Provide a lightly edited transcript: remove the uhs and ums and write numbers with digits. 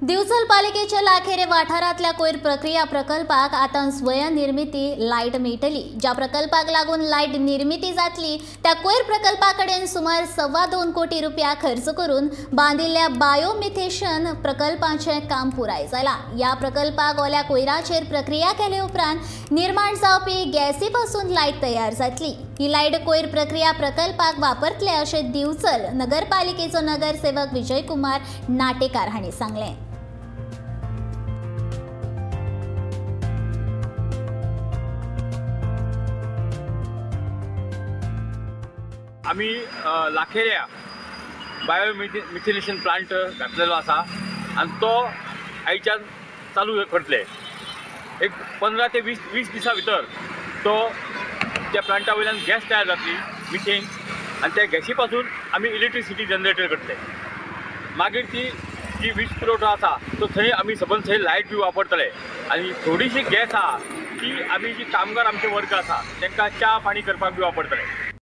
दिवचल पालिकेच्या लाखेरे वाठारांतल्या कोयर प्रक्रिया प्रकल्पाक आतां स्वयंनिर्मिती लायट मेळटली. ज्या प्रकल्पाक लागून लायट निर्मिती जातली त्या कोयर प्रकल्पा कडेन सुमार 2.25 कोटी रुपया खर्च करून बांदिल्ल्या बायोमिथेशन प्रकल्पाचें काम पुराय जालां. ह्या प्रकल्पाक ओल्या कोयराचेर प्रक्रिया केले उपरांत निर्माण जावपी गॅसी पासून लायट तयार जातली. ही लायट कोयर प्रक्रिया प्रकल्पाक वापरतले अशें दिवचल नगरपालिकेचो नगरसेवक विजयकुमार नाटेकार हांणी सांगलें. आमी लाखेऱ्या बायोमिथेनेशन प्लांट घातलेलो आसा आनी तो आयच्यान चालू करतले. एक 15 ते 20 दिसां भितर तो त्या प्लांटा वयल्यान गॅस तयार जातली मिथेन, आनी त्या गॅसी पासून आमी इलेक्ट्रिसिटी जनरेटर करतले. मागीर ती जी वीज पुरवठो आसा तो थंय आमी सबंद थंय लायट बी वापरतले आनी थोडीशी गॅस आहा ती आमी जी कामगार आमचे वर्ग आसा तांकां च्या पाणी करपाक बी वापरतले.